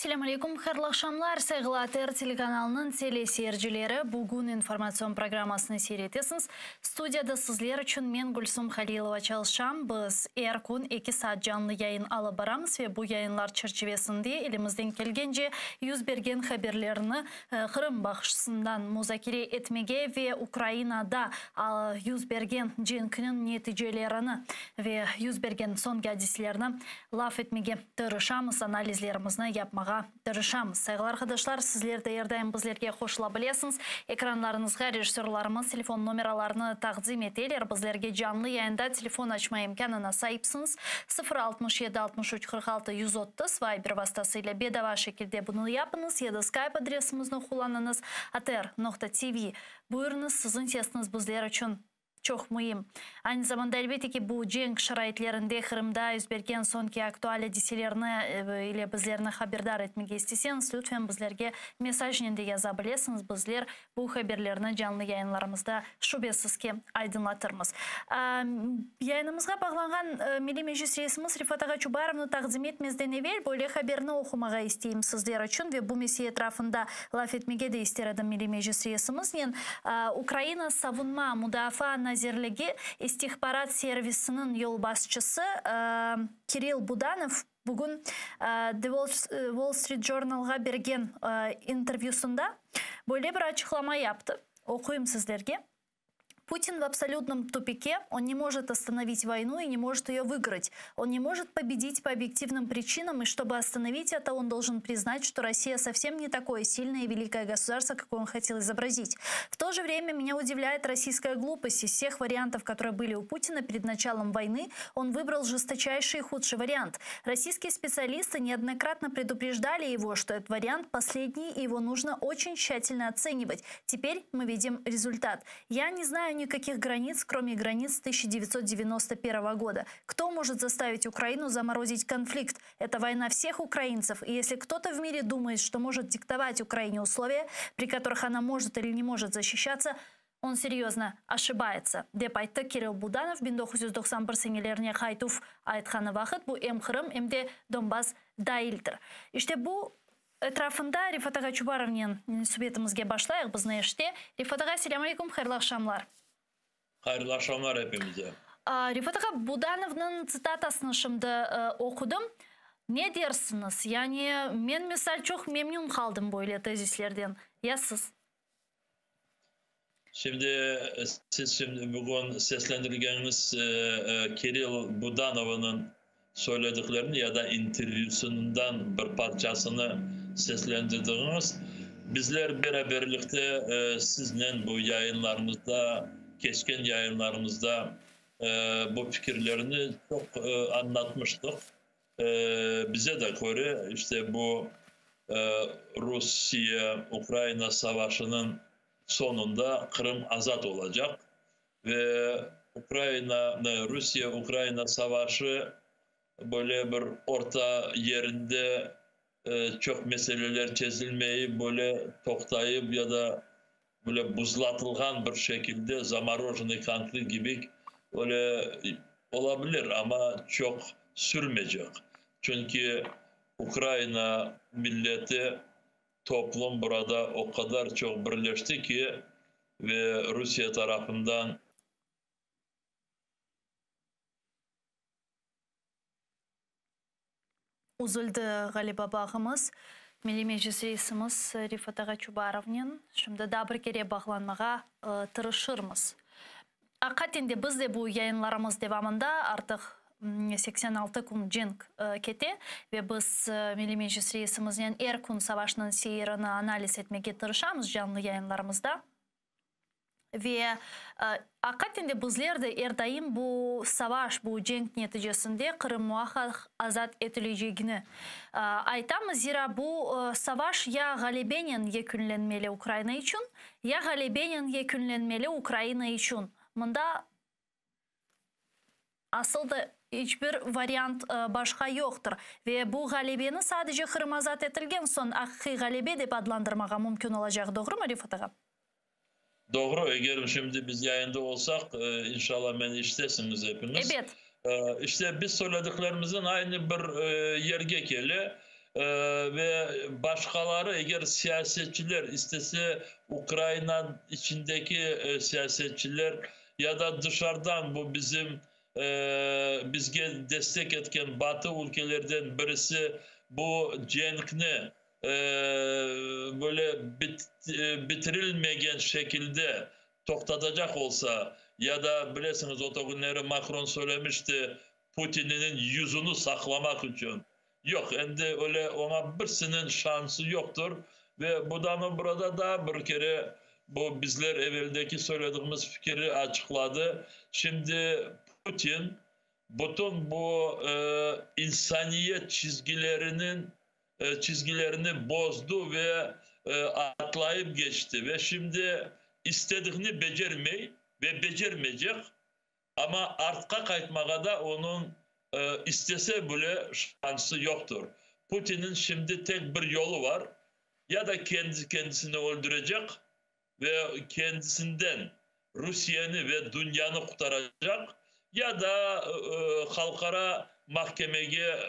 Selâm aleyküm, hayırlı aqşamlar, sayğılı ATR telekanalınıñ tele seyircileri. Bugün informatsion programmasını seyir etesiñiz. Studiyada sizler içün men, Gülsum Halilova, çalışam. Biz er kün eki saat canlı yayın alıp baramız ve bu yayınlar çerçivesinde elimizden kelgence yüz bergen haberlerni Qırım baqışısından muzakere etmege ve Ukrainada yüz bergen cenkniñ neticelerini ve yüz bergen soñki adiselerni laf etmege tırışamız, analizlerimizni yapmağa tırışamız. Sayğılı arqadaşlar, sizler de er daim bizlerge qoşula bilesiñiz. Ekranlarıñızğa rejissörlarımız telefon nomeralarını taqdim eteler. Bizlerge canlı yayında telefon açma imkânına saipsiñiz, 0 67 63 46 130, Viber vastası ile bedava şekilde bunı yapıñız ya da Skype adresimizni qullanıñız, atr.tv. Buyurıñız, siziñ sesiñiz bizler içün çoq müim. Aynı zamanda, elbette ki, bu cenk şaraitlerinde Qırımda yüz bergen soñki aktual adiselerni ile bizlerni haberdar etmege isteseñiz, lütfen bizlerge mesajnen de yaza bilesiñiz, bizler bu haberlerni canlı yayınlarımızda şübesiz ki aydınlatırmız. Yayınımızğa bağlanğan Milliy Meclis reisimiz Refat ağa Çubarovnı taqdim etmezden evel böyle haberni oqumağa isteyim sizler içün ve bu mesele etrafında laf etmege de ister edim Milliy Meclis reisimiznen. Ukraina Savunma, Mudafaa, Nazirligi istihbarat servisiniñ yolbaşçısı Kirill Budanov bugün The Wall Street Journalğa bergen intervyüsında böyle bir açıqlama yaptı. Oquyım sizlerge. Путин в абсолютном тупике, он не может остановить войну и не может ее выиграть. Он не может победить по объективным причинам, и чтобы остановить это, он должен признать, что Россия совсем не такое сильное и великое государство, какое он хотел изобразить. В то же время меня удивляет российская глупость. Из всех вариантов, которые были у Путина перед началом войны, он выбрал жесточайший и худший вариант. Российские специалисты неоднократно предупреждали его, что этот вариант последний, и его нужно очень тщательно оценивать. Теперь мы видим результат. Я не знаю никаких границ, кроме границ 1991 года. Кто может заставить Украину заморозить конфликт? Это война всех украинцев. И если кто-то в мире думает, что может диктовать Украине условия, при которых она может или не может защищаться, он серьезно ошибается. Dep ayttı Kirill Budanov 1991 senelerine qaytuv aytqanı vaqıt bu em Qırım, em de Donbass daildir. İşte bu etrafında Refat ağa Çubarovnen subetimizge başlayıq bizni işte. Refat ağa, selâm aleyküm, hayırlı aqşamlar. Hayırlı aqşamlar hepimize. Refat ağa, Budanovnıñ tsitatasını şimdi oqudım. Ne dersiñiz? Yani men misal çoq memnün qaldım böyle tezislerden. Ya siz? Şimdi siz şimdi bugün seslendirgeniñiz Kirill Budanovnıñ söylediklerini ya da intervyüsünden bir parçasını seslendirdiñiz. Bizler beraberlikte siznen bu yayınlarımızda, keçken yayınlarımızda bu fikirlerini çoq añlatmıştıq. Bize de köre işte bu Rusiye-Ukraina savaşınıñ soñunda Qırım azat olacaq ve Ukraina, Rusiye-Ukraina savaşı böyle bir orta yerinde çoq meseleler çezilmeyip, böyle toqtayıp ya da böyle buzlatılğan bir şekilde замороженный konflikt kibi öyle olabilir, amma çoq sürmeycek. Çünki Ukraina milleti, toplum burada o qadar çoq birleşti ki, ve Rusiye tarafından Üzüldi ğaliba bağımız. Milliy Meclis reisimiz Refat ağa Çubarovnen şimdi daa bir kere bağlanmağa tırışırmız. Aqiqaten de biz de bu yayınlarımız devamında artıq 86 kün cenk kete ve biz Milliy Meclis reisimiznen er kün savaşnıñ seyirini analiz etmege tırışamız canlı yayınlarımızda. Ve aqiqaten de bizler de er daim bu savaş, bu cenk neticesinde Qırım muaqqaq azat etilecegini aytamız. Zira bu savaş ya ğalebenen yekünlenmeli Ukraina içün, ya ğalebenen yekünlenmeli Ukraina içün. Mında asıl da iç bir variant başqa yoqtır. Ve bu ğalebeni sadece Qırım azat etilgen soñ aqiqiy ğalebe dep adlandırmağa mümkün olacaq. Doğrumı, Refat ağa? Doğru. Eger şimdi biz yayında olsaq, inşallah meni eşitesiñiz epiñiz. Ebet. İşte biz söylediklerimizden aynı bir yerge kele. Ve başqaları, eger siyasetçiler, istese Ukraina içindeki siyasetçiler ya da dışarıdan bu bizim bizge destek etken Batı ülkelerden birisi bu cenkni böyle bitirilmegen şekilde toqtatacaq olsa, ya da bilesiñiz, o künleri Makron söylemişti, Putinniñ yüzüni saqlamaq içün. Yoq, endi öyle oña birisiniñ şansı yoqtır. Ve budanı burada da bir kere bu bizler eveldeki söylediğimiz fikiri açıqladı. Şimdi Putin bütün bu insaniyet çizgileriniñ çizgilerini bozdı ve atlayıp geçti. Ve şimdi istediğini becermey ve becermeycek, amma artqa qaytmağa da onıñ istese bile şansı yoqtır. Putinniñ şimdi tek bir yolu var, ya da kendi kendisini öldürecek ve kendisinden Rusiyeni ve dünyanı qurtaracaq, ya da halqara mahkemege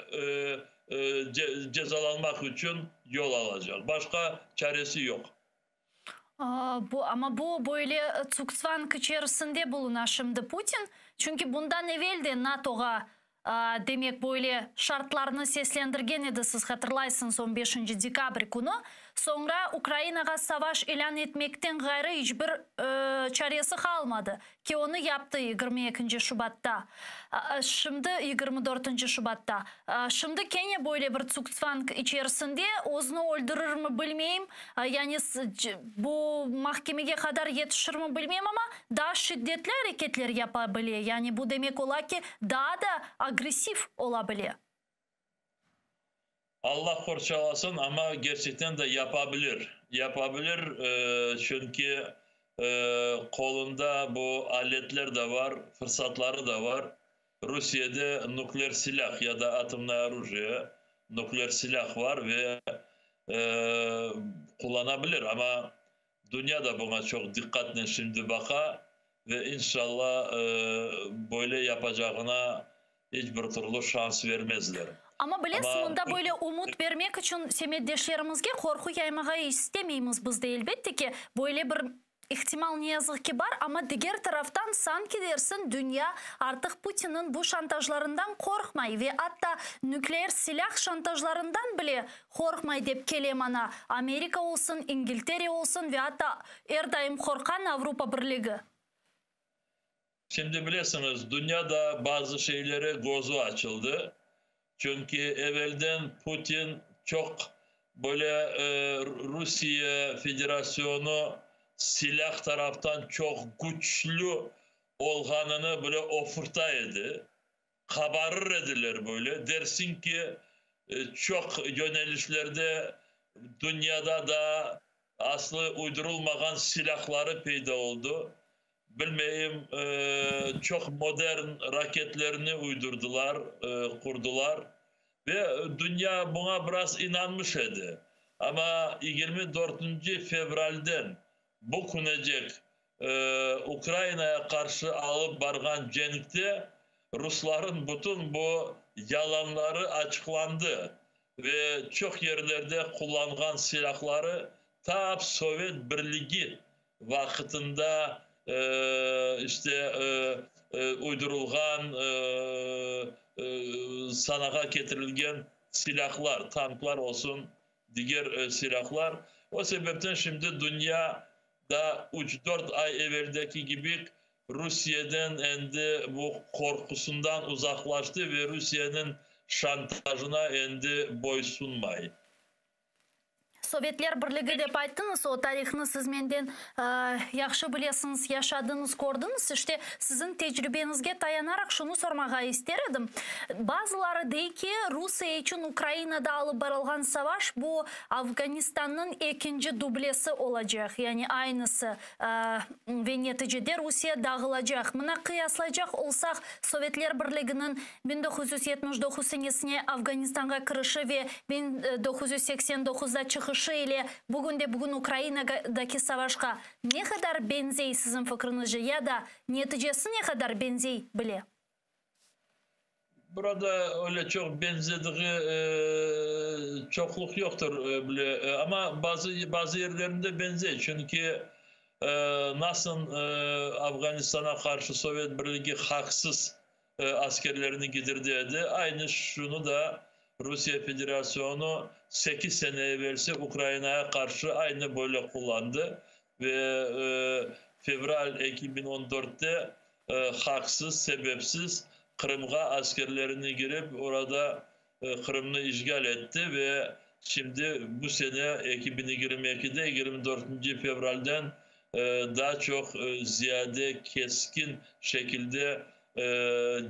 cezalanmaq içün yol alacaq. Başqa çaresi yoq. Bu, amma bu böyle zugzwang içerisinde buluna şimdi Putin. Çünki bundan evel de NATOğa demek böyle şartlarnı seslendirgen edi, siz hatırlaysıñız, 15 dekabr künü. Soñra Ukrainağa savaş ilân etmekten ğayrı iç bir çaresi qalmadı. Ki onı yaptı 22 Şubatta. Şimdi 24 Şubatta. Şimdi kene böyle bir zugzwang içerisinde, özüni öldürirmi bilmeyim. Yani bu mahkemege qadar yetişirmi bilmeyim, amma daa şiddetli areketler yapa bile. Yani bu demek ola ki, daa da agressiv ola bile. Allah qorçalasın, amma gerçekten de yapabilir. Yapabilir, çünki qolunda bu aletler de var, fırsatları da var. Rusiyede nükleer silah ya da атомное оружие, nükleer silah var ve qullanabilir. Amma dünya da buña çoq diqqatnen şimdi baqa ve inşallah böyle yapacağına iç bir türlü şans vermezler. Amma bilesiñ, mında böyle ümüt bermek içün semetdeşlerimizge qorqu yaymağa istemeymiz biz de, elbette ki, böyle bir ihtimal ne yazıq ki bar, amma diger taraftan sanki dersin dünya artıq Putinniñ bu şantajlarından qorqmay ve atta nükleer silâh şantajlarından bile qorqmay dep kele mana, Amerika olsun, İngiltere olsun ve atta er daim qorqqan Avropa Birligi. Şimdi bilesiñiz, dünyada bazı şeylere gözü açıldı. Çünki evelden Putin çoq böyle Rusiye Federasyonu silah taraftan çoq küçlü olğanını bile ofurta edi. Qabarır ediler böyle. Dersiñ ki, çoq yönelişlerde dünyada da aslı uydurılmağan silahları peyda oldı. Bilmeyim, çoq modern raketlerini uydurdılar, qurdılar. Ve dünya buña biraz inanmış edi. Amma 24 fevralden bu künecek Ukrainaya qarşı alıp barğan cenkte rusların bütün bu yalanları açıqlandı. Ve çoq yerlerde qullanğan silahları tap Sovet Birligi vaqıtında işte uydurılğan, sanağa ketirilgen silahlar, tanklar olsun, diger silahlar. O sebepten şimdi dünya da 3-4 ay eveldeki kibi Rusiyeden endi bu qorqusından uzaqlaştı ve Rusiyeniñ şantajına endi boysunmay. Sovetler Birligi dep ayttıñız, o tarihnı siz menden yahşı bilesiñiz, yaşadıñız, kördiñiz. İşte siziñ tecribeñizge tayanaraq şunı sormağa ister edim. Bazıları dey ki, Rusiye içün Ukrainada alıp barılğan savaş bu Afganistannıñ ekinci dublesi olacaq, yani aynısı ve neticede Rusiye dağılacaq. Mına qıyaslaycaq olsaq, Sovetler Birliginiñ 1979 senesine Afganistanğa kirişi ve 1989da çıqışı ile bugünde bugün Ukrainadaki savaşqa ne qadar beñzey siziñ fikriñizce ya da neticesi ne qadar beñzey bile? Burada öyle çoq benzediği çoqluq yoqtur bile, amma bazı bazı yerlerinde benzey, çünki nasıl Afganistana qarşı Sovet Birligi haqsız askerlerini gidirdi edi, aynı şunı da Rusiye Federasyonu 8 sene evelsi Ukrainaya qarşı aynı böyle qullandı ve fevral 2014-te haqsız, sebepsiz Qırımğa askerlerini girip, orada Qırımnı işğal etti ve şimdi bu sene 2022-de 24 fevralden daha çoq ziyade keskin şekilde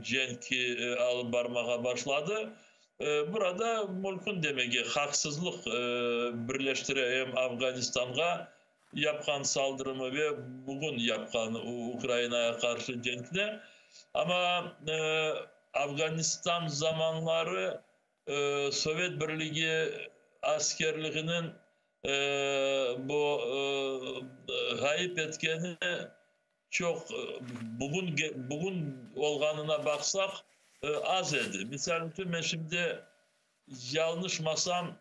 cenki alıp barmağa başladı. Burada mümkün demege haqsızlıq birleştire em Afganistanğa yapqan saldırımı ve bugün yapqan Ukrainaya qarşı cenkni. Amma Afganistan zamanları Sovet Birligi askerliginiñ bu ğayıp etkeni çoq, bugün, bugün olğanına baqsaq, az edi. Misal içün, men şimdi yanlışmasam,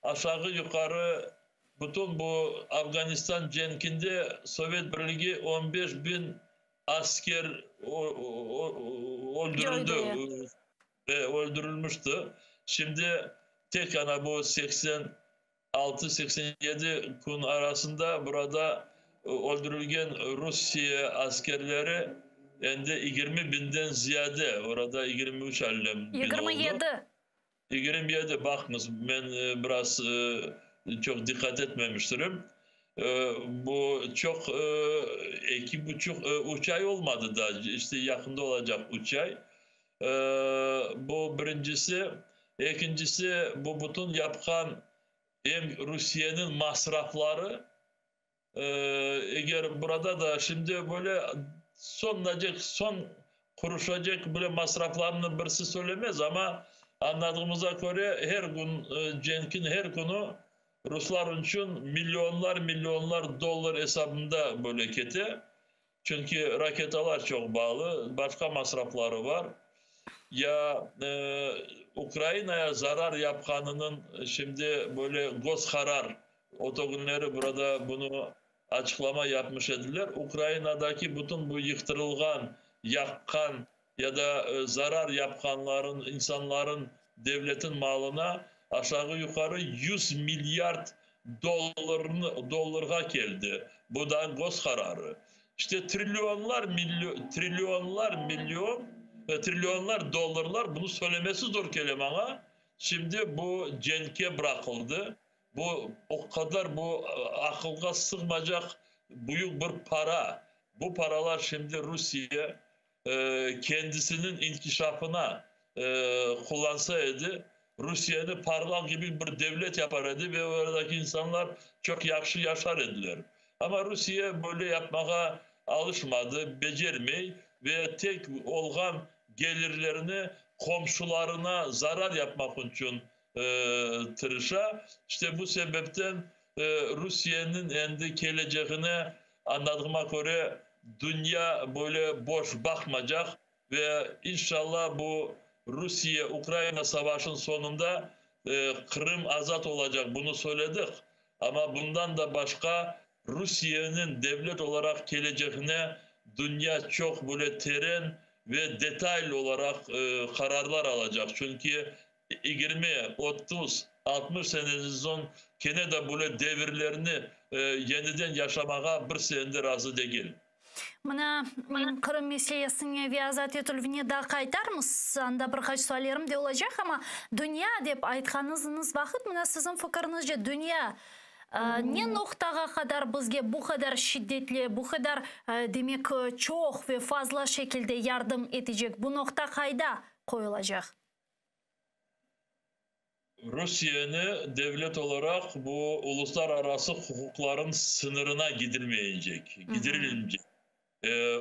aşağı yuqarı bütün bu Afganistan cenkinde Sovet Birligi 15 biñ asker öldürüldü, öldürülmüştü. Şimdi tek ana bu 86-87 kün arasında burada öldürülgen Rusiye askerleri endi 20 biñden ziyade, orada 23 allem biñ 27. 27, baqıñız, men biraz çoq diqqat etmemiştirim. Bu çoq 2,5, 3 ay olmadı da, işte yaqında olacaq 3 ay. Bu birincisi. Ekincisi, bu bütün yapqan em Rusiyeniñ masrafları, eger burada da şimdi böyle soñunacek, soñ quruşacaq bile masraflarını birisi söylemez, amma añladığımıza köre her kün, cenkin her künü ruslar içün milyonlar, milyonlar dollar esabında böyle kete. Çünki raketalar çoq bağlı, başqa masrafları var. Ya Ukrainaya zarar yapqanınıñ şimdi böyle göz qarar, o künleri burada bunı açıqlama yapmış ediler. Ukrainadaki bütün bu yıqtırılğan, yaqqan ya da zarar yapqanların, insanların, devletin malına aşağı yuqarı 100 milyard dollarnı, dollarğa keldi. Bu da göz qararı. İşte trilyonlar, milyon, trilyonlar, milyon, trilyonlar dollarlar, bunu söylemesi zor kele bana. Şimdi bu cenke bırakıldı. Bu o kadar bu akılga sığmayacak büyük bir para. Bu paralar şimdi Rusiye kendisinin inkişafına kullansaydı, Rusiye'ni parlak gibi bir devlet yapar edi ve oradaki insanlar çok yaxşı yaşar ediler. Ama Rusiye böyle yapmağa alışmadı, becermey ve tek olğan gelirlerini komşularına zarar yapmak için tırışa. İşte bu sebepten Rusiye'nin endi keleceğine anladığıma göre dünya böyle boş bakmayacak ve inşallah bu Rusiye-Ukrayna savaşın sonunda Qırım azat olacaq, bunu söyledik. Ama bundan da başqa Rusiye'nin devlet olarak keleceğine dünya çok böyle teren ve detaylı olarak kararlar alacaq. Çünki 20, 30, 60 sene soñ kene de böyle devirlerini yeniden yaşamağa bir sene razı degil. Mına Qırım meselesine ve azat etilüvine da qaytarmız. Anda bir qaç suallerim de olacaq, amma dünya dep aytqanıñız vaqıt, mına siziñ fikiriñizce dünya ne noqtağa qadar bizge bu qadar şiddetli, bu qadar demek çoq ve fazla şekilde yardım etecek? Bu noqta qayda qoyulacaq? Rusiyeni devlet olarak bu uluslararası hukukların sınırına gidilmeyecek, gidirilmeyecek.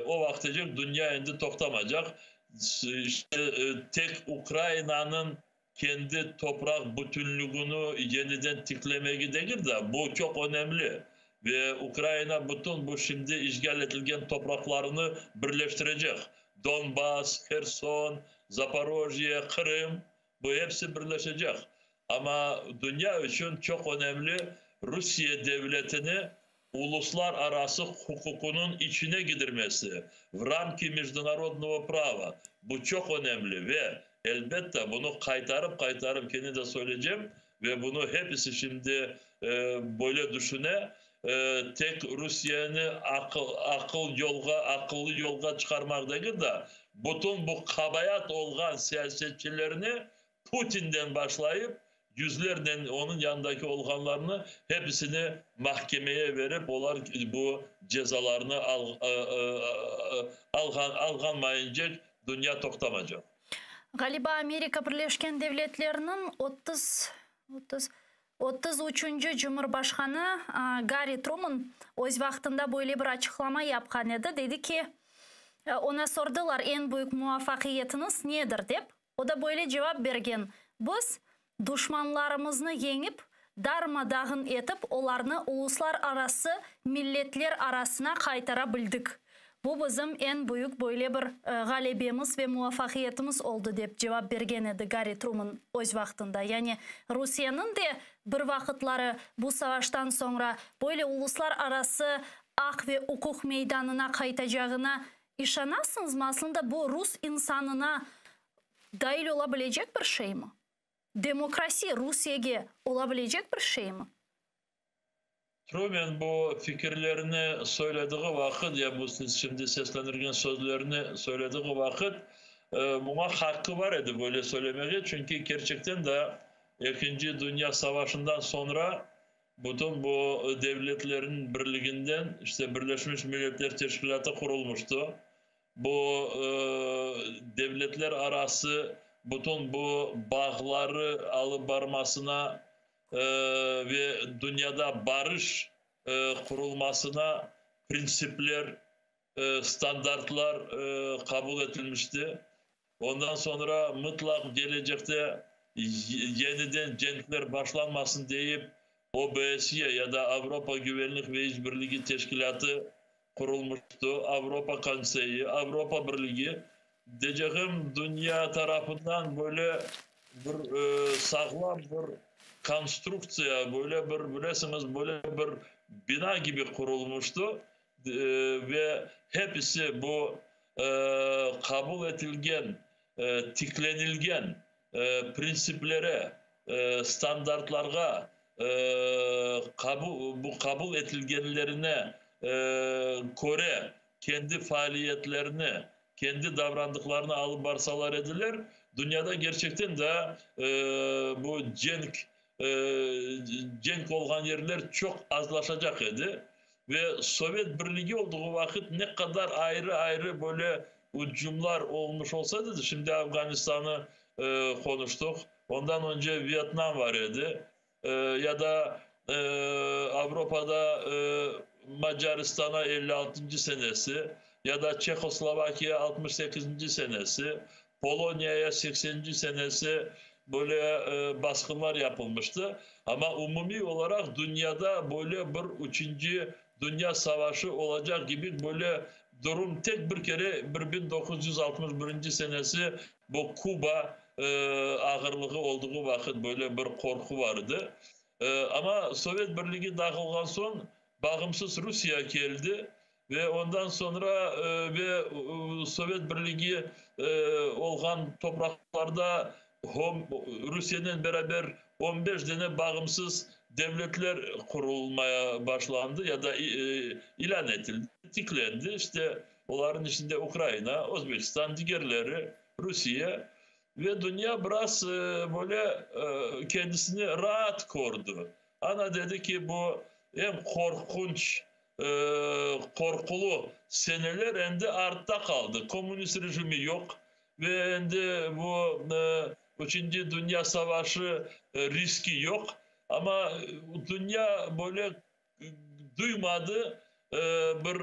O vaqtacaq dünya endi toqtamaycaq. İşte, tek Ukrainanıñ kendi topraq bütünlügini yeniden tiklemegi degil de, bu çoq önemli. Ve Ukraina bütün bu şimdi işğal etilgen topraqlarını birleştirecek. Donbass, Herson, Zaporojye, Qırım, bu hepsi birleşecek. Amma dünya içün çoq önemli Rusiye devletini uluslararası huququnıñ içine gidirmesi, v ramki mejdunarodnogo prava, bu çoq önemli ve, elbette, bunı qaytarıp-qaytarıp kene de söyleycem ve bunı hepisi şimdi böyle düşüne, tek Rusiyeni aqıl, aqıl yolğa, aqıllı yolğa çıqarmaq degil de, bütün bu qabayat olğan siyasetçilerni Putinden başlayıp, yüzlernen onıñ yanındaki olğanlarnı hepsini mahkemeye verip, olar bu cezalarnı alğan, alğanmayıncek dünya toqtamaycaq. Ğaliba, Amerika Birleşken Devletleriniñ 33-nci Cumhurbaşqanı Garri Truman öz vaqtında böyle bir açıqlama yapqan edi, dedi ki, oña sordılar, eñ büyük muvafaqiyetiñiz nedir dep, o da böyle cevap bergen, Biz duşmanlarımıznı yeñip, darma-dağın etip, olarnı uluslararası milletler arasına qaytara bildik. Bu bizim eñ büyük böyle bir ğalebemiz ve muvafaqiyetimiz oldı, dep cevap bergen edi Garri Truman öz vaqtında. Yani Rusiyeniñ de bir vaqıtları bu savaştan soñra böyle uluslararası aq ve uquq meydanına qaytacağına işanasıñızmı? Aslında bu rus insanına dail ola bilecek bir şeymi? Demokrasi Rusiyege ola bilecek bir şeymi? Truman bu fikirlerini söylediği vaqıt, ya bu siz şimdi seslendirgen sözlerini söylediği vaqıt, buña haqqı var edi böyle söylemege, çünki kerçekten de Ekinci Dünya Savaşından soñra bütün bu devletlerin birliginden işte Birleşmiş Milletler Teşkilâtı qurulmıştı. Bu devletler arası bütün bu bağları alıp barmasına ve dünyada barış qurulmasına printsipler, standartlar qabul etilmişti. Ondan soñra mıtlaq gelecekte yeniden cenkler başlanmasın deyip, OBSE ya da Avropa Güvenlik ve İşbirligi Teşkilâtı qurulmıştı, Avropa Konseyi, Avropa Birligi, deycegim, dünya tarafından böyle bir sağlam bir konstruktsiya, böyle bir, bilesiñiz, böyle bir bina kibi qurulmıştı ve hepisi bu qabul etilgen, tiklenilgen printsiplere, standartlarğa, bu qabul etilgenlerine köre kendi faaliyetlerini, kendi davrandıqlarını alıp barsalar ediler, dünyada kerçekten de bu cenk, cenk olğan yerler çoq azlaşacaq edi. Ve Sovet Birligi olduğu vaqıt ne qadar ayrı-ayrı böyle ucumlar olmuş olsa da, şimdi Afganistanı qonuştıq, ondan önce Vyetnam var edi, ya da Avropada Macaristana 56-ncı senesi, ya da Çehoslovakiya 68-nci senesi, Poloniyaya 80-nci senesi böyle basqınlar yapılmıştı. Amma umumiy olaraq dünyada böyle bir üçünci dünya savaşı olacaq kibi böyle durum tek bir kere bir 1961-nci senesi bu Kuba ağırlığı olduğu vaqıt böyle bir qorqu var edi. Amma Sovet Birligi dağılğan soñ bağımsız Rusiye keldi ve ondan soñra ve Sovet Birligi olğan topraqlarda Rusiyenen beraber 15 dane bağımsız devletler qurulmaya başlandı ya da ilân etildi, tiklendi. İşte olarnıñ içinde Ukraina, Özbekistan, digerleri, Rusiye ve dünya biraz böyle kendisini raat kördi. Ana dedi ki, bu eñ qorqunç, qorqulı seneler endi artta qaldı. Kommunist rejimi yoq ve endi bu Üçünci Dünya Savaşı riski yoq. Amma dünya böyle duymadı bir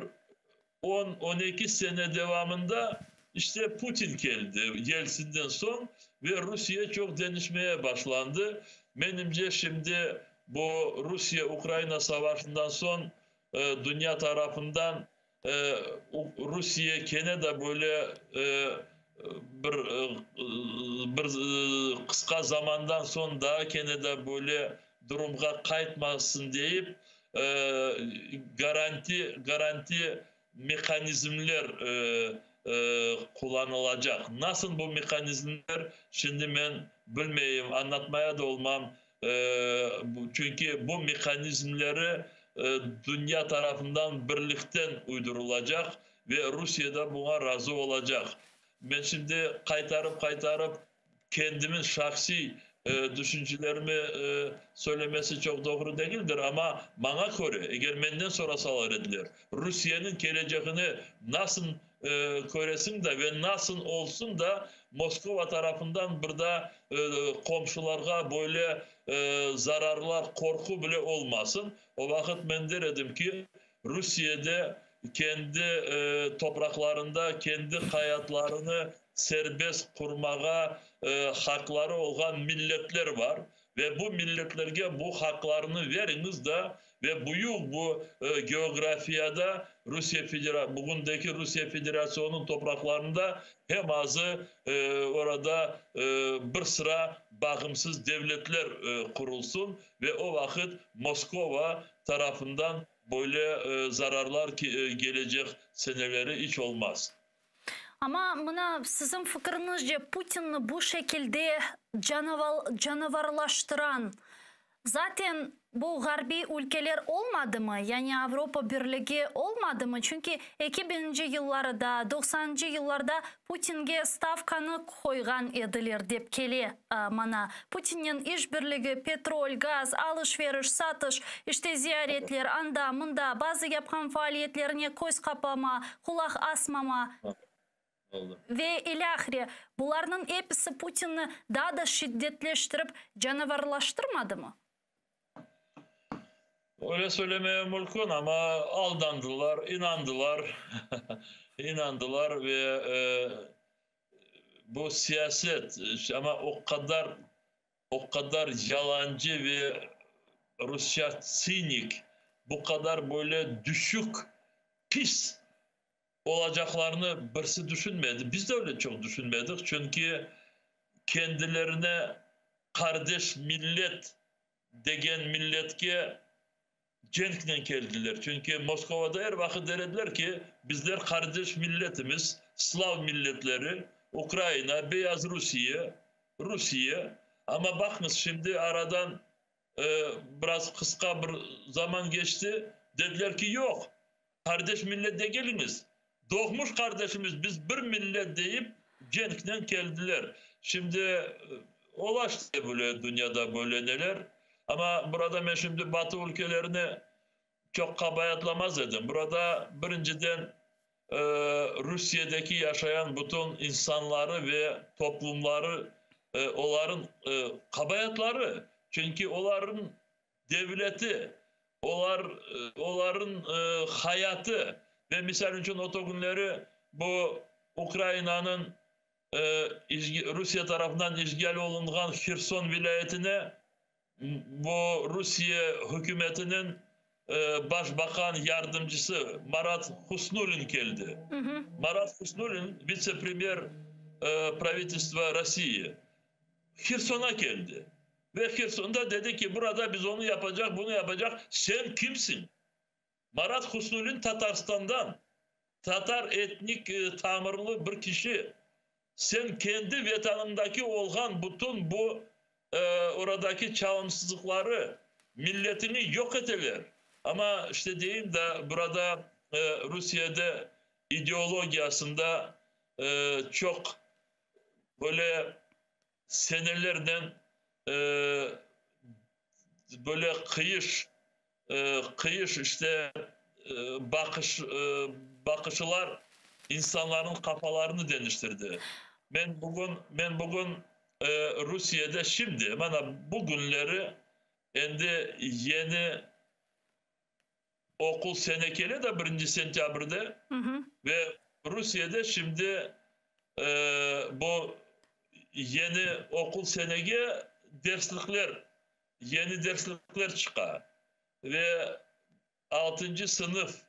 10-12 sene devamında işte Putin keldi Yeltsinden soñ ve Rusiye çoq deñişmeye başlandı. Menimce, şimdi bu Rusiye-Ukraina savaşından soñ dünya tarafından Rusiye kene de böyle. bir bir qısqa zamandan soñ daa kene de böyle durumğa qaytmasın deyip, garanti garanti mehanizmler qullanılacaq. Nasıl bu mehanizmler, şimdi men bilmeyim, añlatmaya da olmam, çünki bu mehanizmleri dünya tarafından birlikten uydurılacaq ve Rusiye de buña razı olacaq. Men şimdi qaytarıp-qaytarıp kendimin şahsiy düşüncelerimi söylemesi çoq doğru degildir, amma maña köre, eger menden sorasalar ediler, Rusiyeniñ kelecegini nasıl köresiñ da ve nasıl olsun da Moskova tarafından bir daa qomşularğa böyle zararlar, qorqu bile olmasın, o vaqıt men der edim ki, Rusiyede kendi topraqlarında kendi hayatlarını serbest qurmağa haqları olğan milletler bar ve bu milletlerge bu haqlarını veriñiz da ve büyük bu geografiyada Rusiye Federa bugündeki Rusiye Federasyonınıñ topraqlarında hem azı orada bir sıra bağımsız devletler qurulsın ve o vaqıt Moskova tarafından böyle zararlar kelecek seneleri iç olmaz. Amma mına siziñ fikiriñizce Putinni bu şekilde canavarlaştıran zaten bu ğarbiy ülkeler olmadımı, yani Avropa Birligi olmadımı? Çünki eki biñinci yıllarda, doqsanıncı yıllarda Putinge stavkanı qoyğan ediler dep kele mana. Putinnen işbirligi, petrol, gaz, alış-veriş, satış, işte ziyaretler, anda, mında, bazı yapqan faaliyetlerine köz qapama, qulaq asmama ve ilâhre, bularnıñ episi Putinni daa da şiddetleştirip canavarlaştırmadımı? Öyle söylemeye mümkün, amma aldandılar, inandılar, inandılar ve bu siyaset, amma o qadar, o qadar yalancı ve rusça tsinik, bu qadar böyle düşük, pis olacaqlarını birisi düşünmedi. Biz de öyle çoq düşünmedik, çünki kendilerine qardeş millet degen milletke cenknen keldiler. Çünki Moskovada er vaqıt der ediler ki, bizler qardeş milletimiz, slav milletleri, Ukraina, Beyaz Rusiye, Rusiye. Amma baqıñız, şimdi aradan biraz qısqa bir zaman keçti, dediler ki, yoq, qardeş millet degilmiz, doğmuş qardeşimiz, biz bir millet deyip cenknen keldiler. Şimdi ola işte böyle dünyada böyle neler. Amma burada men şimdi Batı ülkelerini çoq qabaatlamaz edim. Burada birinciden Rusiyedeki yaşayan bütün insanları ve toplumları, oların qabaatları. Çünki oların devleti, olar, oların hayatı ve misal içün o künleri bu Ukrainanıñ Rusiye tarafından işğal olunğan Herson vilâyetine bu Rusiye hükümetiniñ başbaqan yardımcısı Marat Husnulin keldi. Marat Husnulin vitse-premyer правительства России. Hersona keldi. Ve Hersonda dedi ki, burada biz onu yapacaq, bunu yapacaq. Sen kimsiñ? Marat Husnulin Tatarstandan, tatar etnik tamırlı bir kişi. Sen kendi vetanındaki olğan bütün bu oradaki çalımsızlıqları, milletini yoq eteler. Amma işte deyim da, burada Rusiyede ideologiyasında çoq böyle senelernen böyle qıyış, qıyış işte baqış, baqışılar insanların qafalarını deñiştirdi. Men bugün, men bugün Rusiyede şimdi, mana bugünleri endi yeni oquv sene kele de 1 sentâbrde ve Rusiyede şimdi bu yeni oquv senege derslikler, yeni derslikler çıqa ve 6 sınıf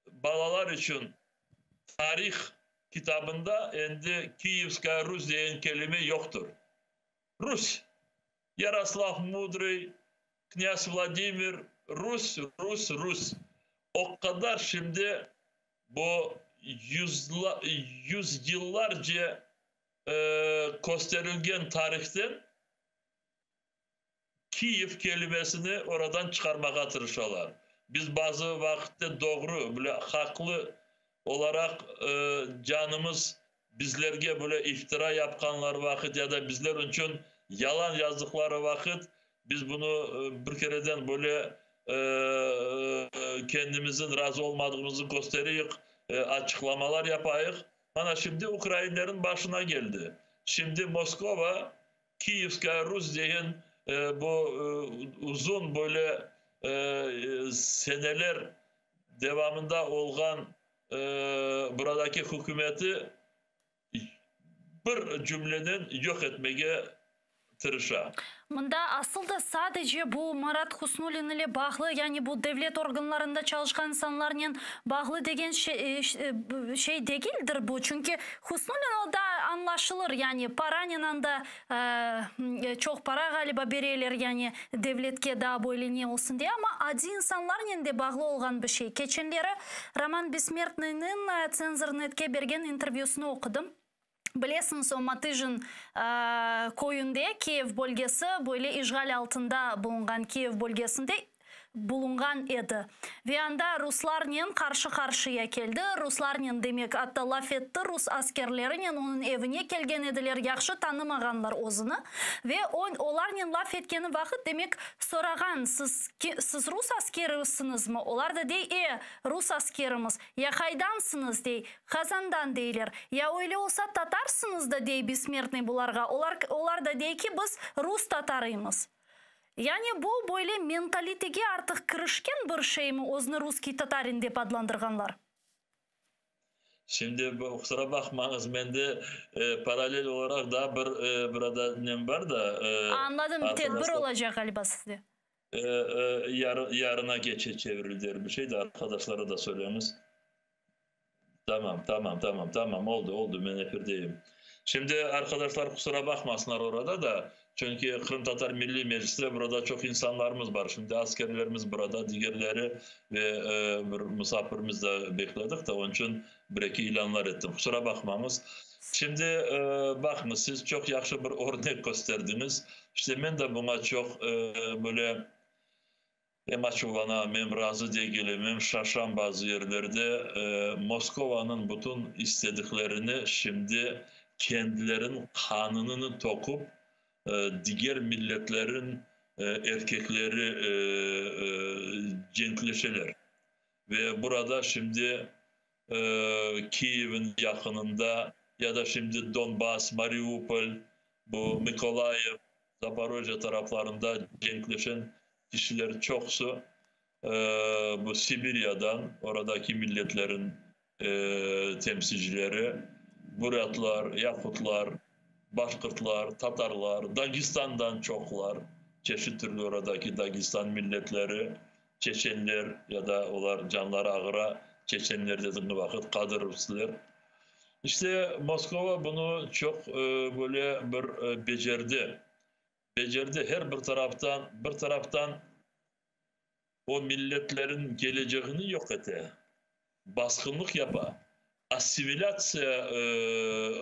balalar içün tarih. kitabında endi Kiyevskaya Rus degen kelime yoqtır. Rus. Yaroslav Mudrıy, Knâz Vladimir, Rus, Rus, Rus. O qadar şimdi bu yüzyıllarca kösterilgen tarihten Kiyev kelimesini oradan çıqarmağa tırışalar. Biz bazı vaqıtte doğru, böyle haqlı olaraq canımız bizlerge böyle iftira yapqanlar vaqıt ya da bizler içün yalan yazdıqları vaqıt biz bunı bir kereden böyle kendimizin razı olmadığımızı kösteriyik, açıqlamalar yapayıq. Mana şimdi ukrainlerin başına keldi. Şimdi Moskova Kiyevskaya Rus degen bu uzun böyle seneler devamında olğan buradaki hükümeti bir cümlenen yoq etmege tırışa. Mında asıl da sadece bu Marat Husnullin ile bağlı, yani bu devlet organlarında çalışqan insanlarnen bağlı degen şey degildir bu. Çünki Husnullin o da añlaşılır, yani paranen anda çoq para ğaliba bereler, yani devletke daa böyle ne olsun diye, amma adiy insanlarnen de bağlı olğan bir şey. Keçenleri Roman Bessmertnıynıñ Tsenzornetke bergen intervyüsını oqudım. Bilesiñiz, o Matıjin köyünde, Kiyev bölgesi, böyle işğal altında bulunğan Kiyev bölgesinde bulunğan edi. Ve anda ruslarnen qarşı-qarşıya keldi. Ruslarnen, demek, atta laf etti, rus askerlerinen onıñ evine kelgen ediler, yahşı tanımağanlar özüni. Ve o, olarnen laf etkeni vaqıt, demek, sorağan, Siz, siz rus askerisiñizmi? Olar da dey, E, rus askerimiz. Ya qaydansıñız? dey. Qazandan, deyler. Ya öyle olsa, tatarsıñız da, dey Bessmertnıy bularğa. Olar, olar da dey ki, biz rus tatarıymız. Yani bu böyle mentalitege artıq kirişken bir şeymi, özüni russkiy tatarin dep adlandırğanlar? Şimdi, qusura baqmañız, mende parallel olaraq daa bir burada nem bar da. Añladım, tedbir olacaq ğaliba sizde. Yarına keçe çevirildi er bir şey de, arqadaşlara da söyleñiz. Tamam, tamam, tamam, tamam, oldı, oldı, men efirdeyim. Şimdi arqadaşlar qusura baqmasınlar orada da, çünki Qırımtatar Milliy Meclisinde burada çoq insanlarımız bar. Şimdi askerlerimiz burada, digerleri ve bir musafirimiz de bekledik de, onıñ içün bir-eki ilânlar ettim. Qusura baqmañız. Şimdi baqıñız, siz çoq yahşı bir örnek kösterdiñiz. İşte men de buña çoq böyle em açuvlanam, em razı degilim, em şaşam bazı yerlerde. Moskovanıñ bütün istediklerini şimdi kendileriniñ qanunını toqup, diger milletlerin erkekleri cenkleşeler. Ve burada şimdi Kiyevniñ yaqınında ya da şimdi Donbass, Mariupol, bu Mıkolayiv, Zaporojye taraflarında cenkleşen kişiler çoqusı bu Sibiryadan, oradaki milletlerin temsilcileri, burâtlar, yakutlar, başqırtlar, tatarlar, Dagestandan çoqlar, çeşit türlü oradaki Dagestan milletleri, Çeçenler ya da olar canları ağıra, çeçenler dediğim vaqıt kadırovtsılar. İşte Moskova bunı çoq böyle bir becerdi. Becerdi her bir taraftan, bir taraftan o milletlerin keleceğini yoq ete, basqınlıq yapa, assimilâtsiya,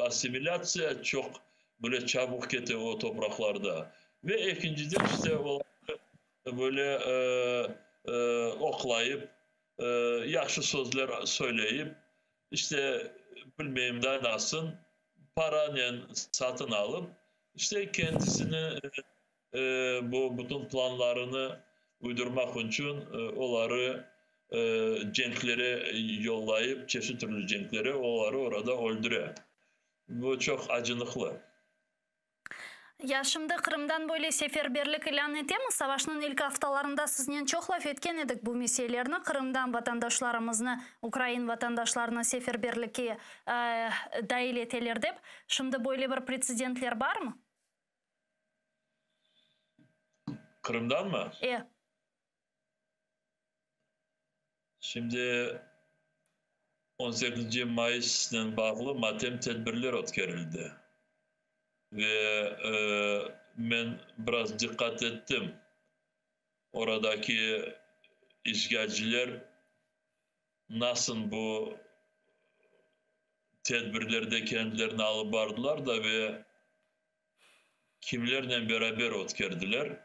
assimilâtsiya çoq böyle çabuk kete o topraqlarda. Ve ekinciden işte olarnı Böyle oqlayıp, yahşı sözler söyleyip, işte, bilmeyim da nasıl, paranen satın alıp, işte, kendisini bu bütün planlarını uydurmaq içün oları cenklere yollayıp, çeşit türlü cenklere, oları orada öldüre. Bu çoq acınıqlı. Ya şimdi Qırımdan böyle seferberlik ilân etemi? Savaşnıñ ilk aftalarında siznen çoq laf etken edik bu meselelerni, Qırımdan vatandaşlarımıznı, ukrain vatandaşlarını seferberlikke dail eteler dep. Şimdi böyle bir pretsedentler barmı? Qırımdanmı? E. Şimdi. 18 mayısnen bağlı matem tedbirler ötkerildi. Ve men biraz diqqat ettim, oradaki işğalciler nasıl bu tedbirlerde kendilerini alıp bardılar da ve kimlernen beraber ötkerdiler.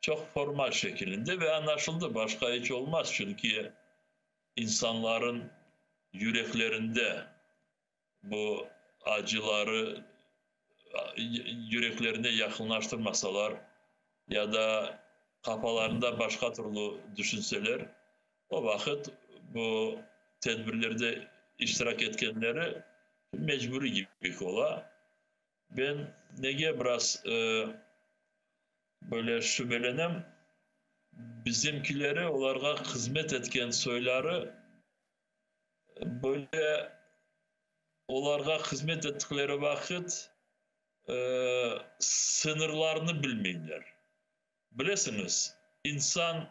Çoq formal şekilinde ve añlaşıldı, başqa iç olmaz, çünki insanların yüreklerinde bu acıları yüreklerine yaqınlaştırmasalar ya da qafalarında başqa türlü düşünseler, o vaqıt bu tedbirlerde iştirak etkenleri mecburiy gibi ola. Ben nege biraz böyle şübelenem, bizimkileri, olarğa hızmet etken soyları böyle olarğa hızmet ettikleri vaqıt sıñırlarını bilmeyler. Bilesiñiz, insan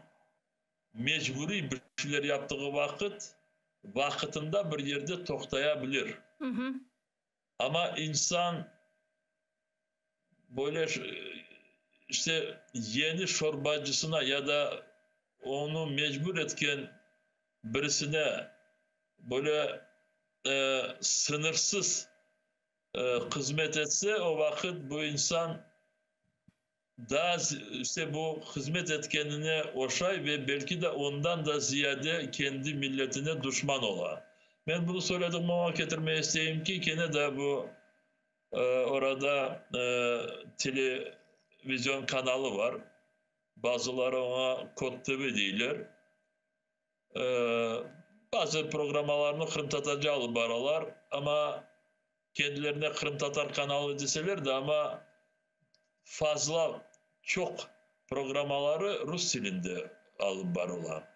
mecburiy bir şeyler yaptığı vaqıt, vaqıtında bir yerde toqtaya bilir. Amma insan böyle işte yeni şorbacısına ya da onı mecbur etken birisine böyle sıñırsız hızmet etse, o vaqıt bu insan daa işte bu hızmet etkenine oşay ve belki de ondan da ziyade kendi milletine duşman ola. Men bunı söyledim, oña ketirmege isteyim ki, kene de bu orada televizion kanalı bar, bazıları oña Kod TV deyler. Bazı programmalarnı qırımtatarca alıp baralar, amma kendilerine qırımtatar kanalı deseler de, amma fazla çoq programmaları rus tilinde alıp barıla.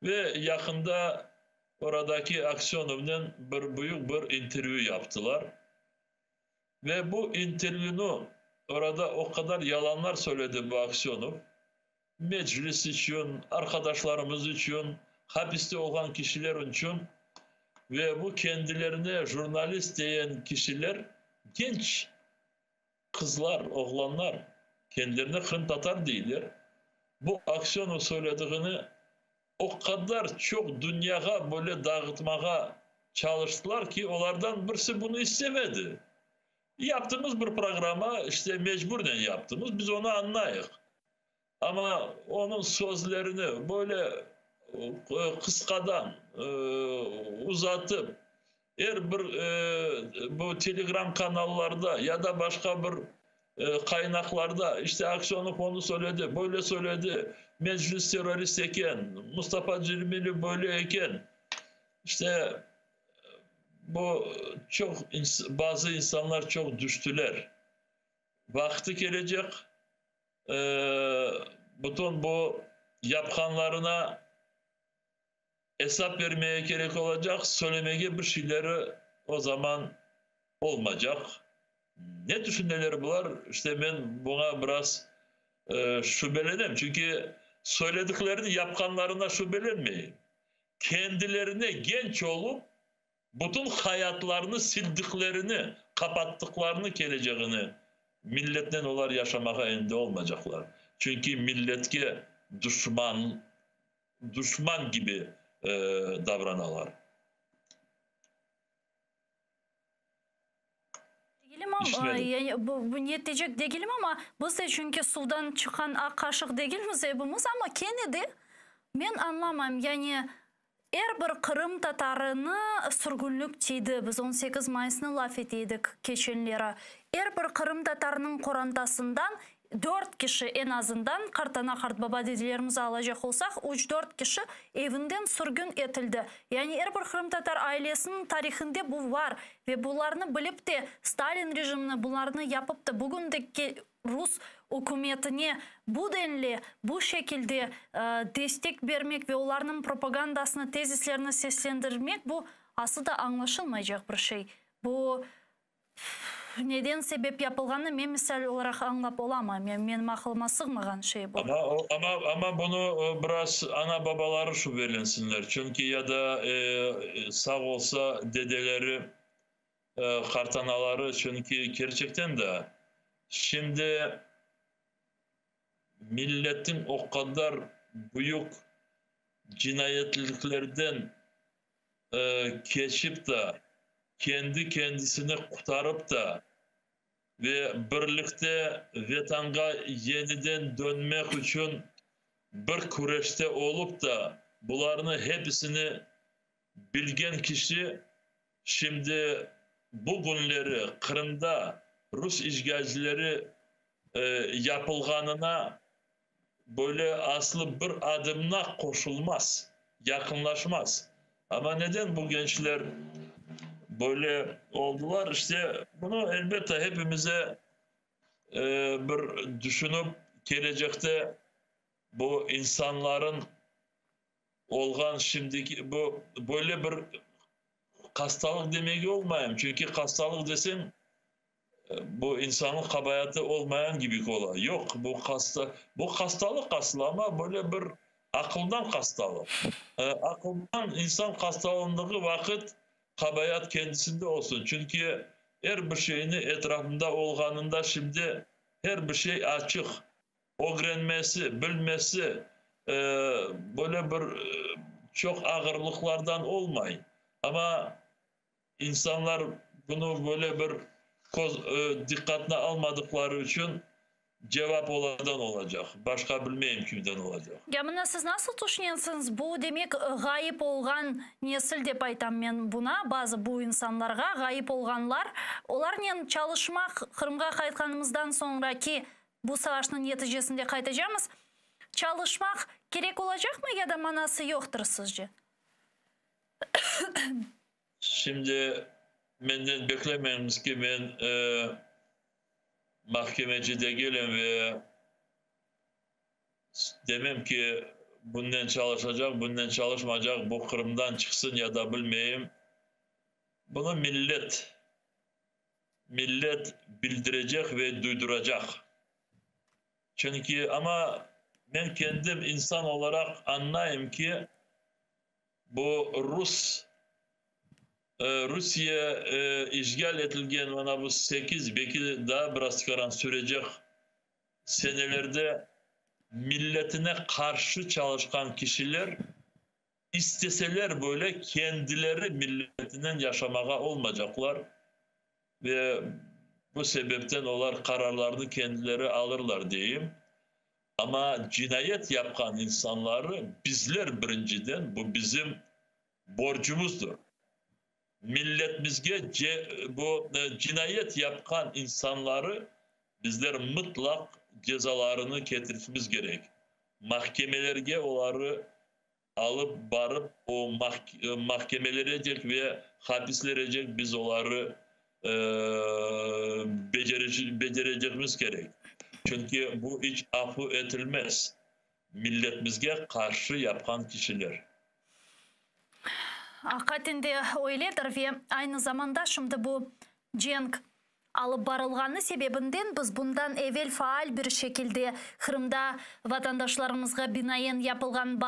Ve yaqında oradaki Aksönovnen bir büyük bir intervyü yaptılar. Ve bu intervyünı orada o qadar yalanlar söyledi bu Aksönov, Meclis içün, arqadaşlarımız içün, hapiste olğan kişiler içün ve bu kendilerine jurnalist deyen kişiler, genç qızlar, oğlanlar, kendilerine qırımtatar deyler, bu Aksönov söylediğini o qadar çoq dünyağa böyle dağıtmağa çalıştılar ki, olardan birisi bunı istemedi. Yaptığımız bir programma, işte mecburnen yaptımız, biz onı añlayıq. Amma onıñ sözlerini böyle qısqadan uzatıp, er bir bu telegram kanallarda ya da başqa bir qaynaqlarda, işte Aksönov onı söyledi, böyle söyledi, Meclis terrorist eken, Mustafa Cemilev böyle eken, işte bu çoq, bazı insanlar çoq düştüler. Vaqtı kelecek, bütün bu yapqanlarına esap bermege kerek olacaq, söylemege bir şeyleri o zaman olmaycaq. Ne tüşüneler bular, işte men buña biraz şübelenem, çünki söylediklerini yapqanlarına şübelenmeyim. Kendilerine genç olıp, bütün hayatlarını sildiklerini, qapattıqlarını keleceğini, milletnen olar yaşamağa endi olmaycaqlar. Çünki milletke duşman, duşman kibi davranalar. Degilim amma, yani bu netecek degilim amma, biz de çünki suvdan çıqqan aq qaşıq degilmiz epimiz, amma kene de men añlamayım, yani er bir qırım tatarını sürgünlik tiydi, biz 18 mayısnı laf ete edik keçenleri, er bir qırım tatarınıñ qorantasından Dört kişi eñ azından, qartana, qartbaba, dedelerimizi alacaq olsaq, üç-dört kişi evinden sürgün etildi. Yani er bir qırımtatar ailesiniñ tarihinde bu var ve bularnı bilip de Stalin rejimini bularnı yapıp da bugün de rus ükümetine bu denli, bu şekilde destek bermek ve olarnıñ propagandasını, tezislerini seslendirmek bu aslı da añlaşılmaycaq bir şey. Bu. neden sebep yapılğanını men misal olaraq añlap olamayım. Yani menim aqılıma sığmağan şey bu. Amma, amma, amma bunı biraz ana-babaları şübelensinler. Çünki ya da sağ olsa dedeleri, qartanaları, çünki kerçekten de şimdi milletin o qadar büyük cinayetliklerden keçip de, kendi kendisini qurtarıp da ve birlikte Vetanğa yeniden dönmek içün bir küreşte olıp da, bularnı hepsini bilgen kişi şimdi bu künleri Qırımda rus işğalcileri yapılğanına böyle aslı bir adımına qoşulmaz, yaqınlaşmaz. Amma neden bu gençler böyle oldular? İşte bunu elbette hepimize bir düşünüp kelecekte bu insanların olğan şimdiki bu böyle bir hastalıq demege olmayım. Çünki hastalıq desem bu insanlıq qabaatı olmayan gibi ola. Yoq, bu hasta, bu hastalıq aslı amma böyle bir aqıldan hastalıq. Aqıldan insan hastalandığı vaqıt qabaat kendisinde olsun. Çünki er bir şeyni etrafında olğanında şimdi her bir şey açıq. Ögrenmesi, bilmesi böyle bir çoq ağırlıqlardan olmay. Amma insanlar bunı böyle bir diqqatına almadıqları içün cevap olardan olacaq. Başqa bilmeyim kimden olacaq. Ya mına siz nasıl tüşünesiñiz? Bu demek ğayıp olğan nesil dep aytam men buna, bazı bu insanlarğa ğayıp olğanlar, olarnen çalışmaq Qırımğa qaytqanımızdan soñraki bu savaşnıñ neticesinde qaytacamız, çalışmaq kerek olacaqmı ya da manası yoqtır sizce? Şimdi menden beklemeñiz ki, men mahkemeci degilim ve demem ki, bunnen çalışacaq, bunnen çalışmaycaq, bu Qırımdan çıqsın ya da bilmeyim. Bunı millet bildirecek ve duyduracaq. Çünki amma men kendim insan olaraq añlayım ki, bu Rusiye işğal etilgen mana bu 8, belki daa biraz tikaran sürecek senelerde milletine qarşı çalışqan kişiler isteseler böyle kendileri milletinen yaşamağa olmaycaqlar ve bu sebepten olar qararlarını kendileri alırlar deyim. Amma cinayet yapqan insanları bizler birinciden, bu bizim borcumuzdır. Milletimizge bu cinayet yapqan insanları bizler mutlaq cezalarını ketirmemiz gerek. Mahkemelerge oları alıp barıp o mahkemelerecek ve hapislerecek biz oları becerecekmiz gerek. Çünki bu hiç afu etilmez. Milletimizge qarşı yapqan kişiler. Aqiqaten de öyledir ve aynı zamanda şimdi bu cenk alıp barılğanı sebebinden biz bundan evel faal bir şekilde Qırımda vatandaşlarımızğa binaen yapılğan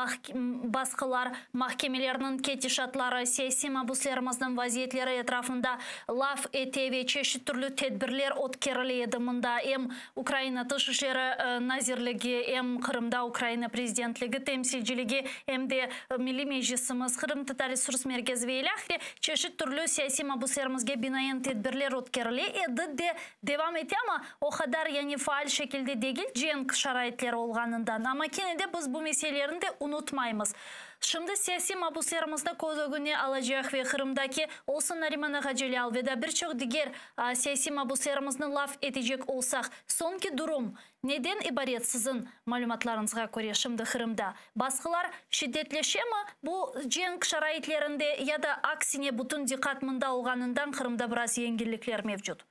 basqılar, mahkemelerniñ ketişatları, siyasiy mabuslarımıznıñ vaziyetleri etrafında laf ete ve çeşit türlü tedbirler ötkerile edi mında. Em Ukraina Tış işleri nazirligi, em Qırımda Ukraina Prezidentligi temsilciligi, em de Milliy Meclisimiz, Qırımtatar Resurs Merkezi ve ilâhre çeşit türlü siyasiy mabuslarımızğa binaen tedbirler ötkerile edi de devam ete, amma o qadar yani faal şekilde degil cenk şaraitleri olğanından. Amma kene de biz bu meselelerni de unutmaymız. Şimdi siyasiy mabuslarımıznı köz ögüne alacaq ve Qırımdaki olsun Nariman ağa Celâl ve da bir çoq diger siyasiy mabuslarımıznı laf etecek olsaq, soñki durum neden ibaret siziñ malümatlarıñızğa köre şimdi Qırımda? Basqılar şiddetleşemi bu cenk şaraitlerinde ya da aksine bütün diqqat mında olğanından Qırımda biraz yengillikler mevcut?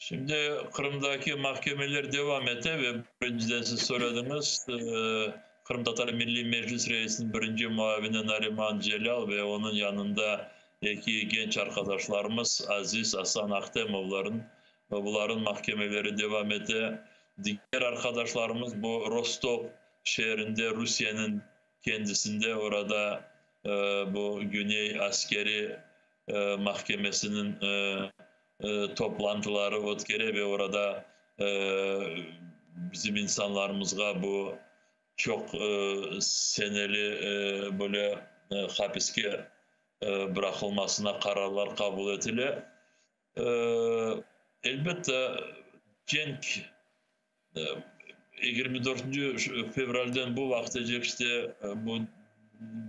Şimdi Qırımdaki mahkemeler devam ete ve birinciden siz söylediñiz, Qırımtatar Milliy Meclis reisiniñ birinci muavini Nariman Celâl ve onıñ yanında. Eki genç arqadaşlarımız Aziz, Asan Ahtemovların, buların mahkemeleri devam ete. Diger arqadaşlarımız bu Rostov şeerinde, Rusiyeniñ kendisinde, orada bu Güney askeri mahkemesiniñ toplantıları ötkere ve orada bizim insanlarımızğa bu çoq seneli böyle hapiske bıraqılmasına qararlar qabul etile. Elbette, cenk 24 fevralden bu vaqıtacek işte bu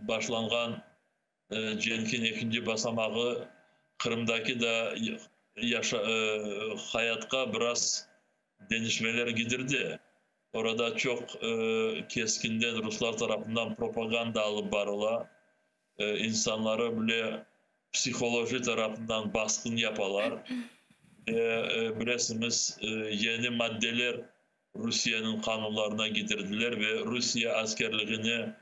başlanğan cenkin ekinci basamağı Qırımdaki da yaşa hayatqa biraz deñişmeler gidirdi. Orada çoq keskinden ruslar tarafından propaganda alıp barıla, insanları bile psiholoji tarafından basqın yapalar. Ve bilesiñiz, yeni maddeler Rusiyeniñ qanunlarına gidirdiler ve Rusiye askerligine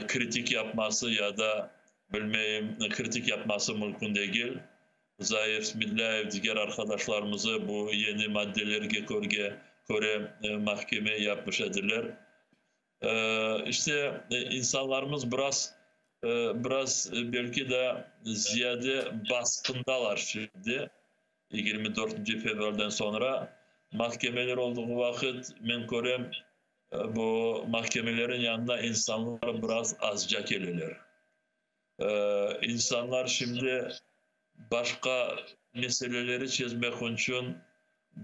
kritik yapması ya da, bilmeyim, kritik yapması mümkün degil. Zair Smedlâyev, diger arqadaşlarımızı bu yeni maddelerge körge köre mahkeme yapmış ediler. İşte, insanlarımız biraz, biraz belki de ziyade basqındalar şimdi, 24 fevralden soñra. Mahkemeler olduğu vaqıt, men körem, bu mahkemelerin yanına insanlar biraz azca keleler. İnsanlar şimdi başqa meseleleri çezmek içün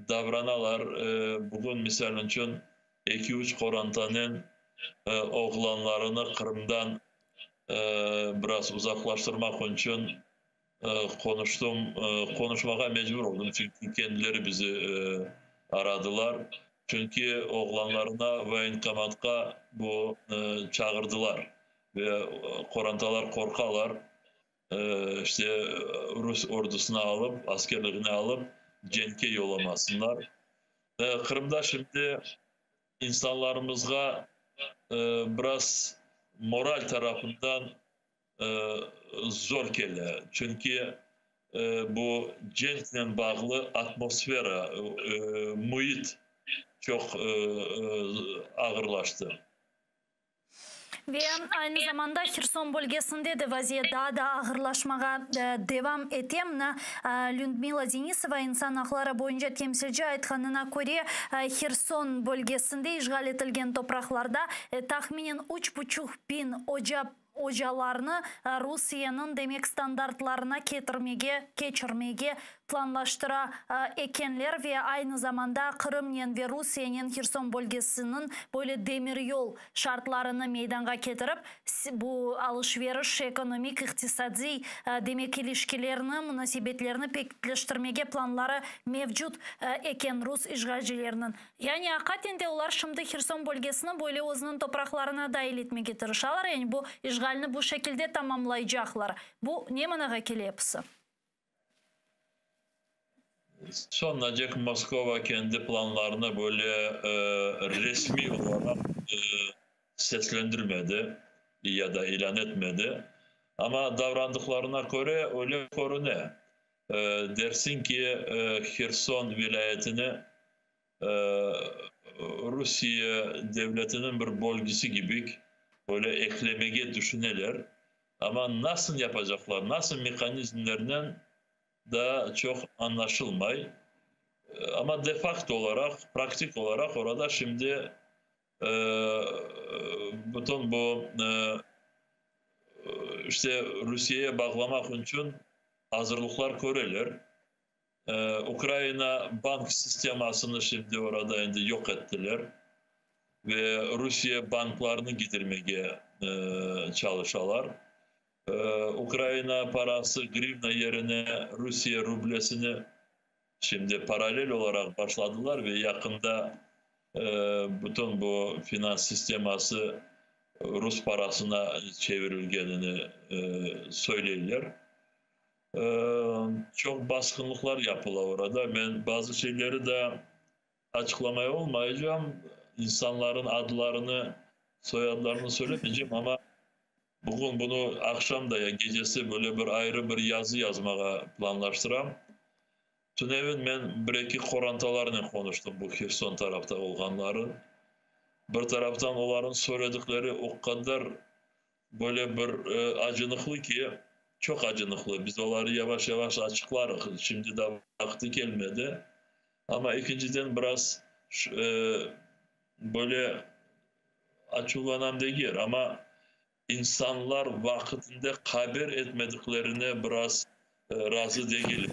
davranalar. Bugün, misal içün, eki-üç qorantanen oğlanlarını Qırımdan biraz uzaqlaştırmaq içün qonuştım, qonuşmağa mecbur oldım, çünki kendileri bizi aradılar. Çünki oğlanlarına voyenkomatqa bu çağırdılar ve qorantalar qorqalar, işte rus ordusına alıp, askerligine alıp, cenkke yollamasınlar. Qırımda şimdi insanlarımızğa biraz moral tarafından zor kele, çünki bu cenknen bağlı atmosfera, müit çoq ağırlaştı. Ve aynı zamanda Herson bölgesinde de vaziyet daa da ağırlaşmağa devam ete. Mına, Lüdmila Denisova, insan aqları boyunca temsilci aytqanına köre, Herson bölgesinde işğal etilgen topraqlarda tahminen üç buçuq biñ oca ocalarnı Rusiyeniñ, demek, standartlarına ketirmege, keçirmege planlaştıra ekenler ve aynı zamanda Qırımnen ve Rusiyenen Herson bölgesiniñ böyle demiryol şartlarını meydanğa ketirip, bu alış-veriş, ekonomik, iqtisadiy, demek, ilişkilerni, munasebetlerni pekitleştirmege planları mevcut eken rus işğalcileriniñ. Yani, aqaten de olar şimdi Herson bölgesini böyle özüniñ topraqlarına dail etmege tırışalar, yani bu işğalni bu şekilde tamamlaycaqlar. Bu ne manağa kele episi? Soñunacek Moskova kendi planlarını böyle resmiy olaraq seslendirmedi ya da ilân etmedi. Amma davrandıqlarına köre öyle körüne. Dersiñ ki, Herson vilâyetini Rusiye devletiniñ bir bölgesi kibi böyle eklemege tüşüneler. Amma nasıl yapacaqlar, nasıl mehanizmlernen daa çoq añlaşılmay. Amma de-fakto olaraq, praktik olaraq orada şimdi bütün bu işte Rusiyeye bağlamaq içün azırlıqlar köreler. Ukraina bank sistemasını şimdi orada endi yoq ettiler ve Rusiye banklarını gidirmege çalışalar. Ukraina parası grivna yerine Rusiye rublesini şimdi paralel olaraq başladılar ve yaqında bütün bu finans sisteması rus parasına çevirilgenini söyleyler. Çoq basqınlıqlar yapıla orada. Men bazı şeyleri de açıqlamay olmaycam, insanların adlarını, soyadlarını söylemeycem, amma. Bugün bunı aqşam da ya gecesi böyle bir ayrı bir yazı yazmağa planlaştıram. Tünevin men bir-eki qorantalarnen qonuştım, bu Herson tarafta olğanları. Bir taraftan olarnıñ söyledikleri o qadar böyle bir acınıqlı ki, çoq acınıqlı, biz oları yavaş-yavaş açıqlarıq, şimdi daa vaqtı kelmedi. Amma ekinciden biraz böyle açuvlanam degil, amma insanlar vaqıtında haber etmediklerine biraz razı degilim.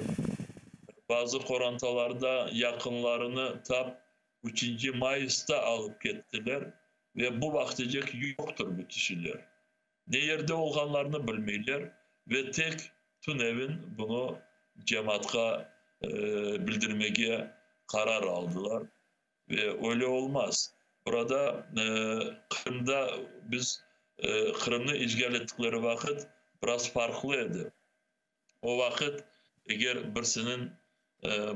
Bazı qorantalarda yaqınlarını tap üçünci mayısta alıp kettiler ve bu vaqtecek yoqtır bu kişiler. Ne yerde olğanlarını bilmeyler ve tek tünevin bunı cemaatqa bildirmege qarar aldılar. Ve öyle olmaz. Burada, Qırımda biz Qırımnı işğal ettikleri vaqıt biraz farqlı edi. O vaqıt eger birisiniñ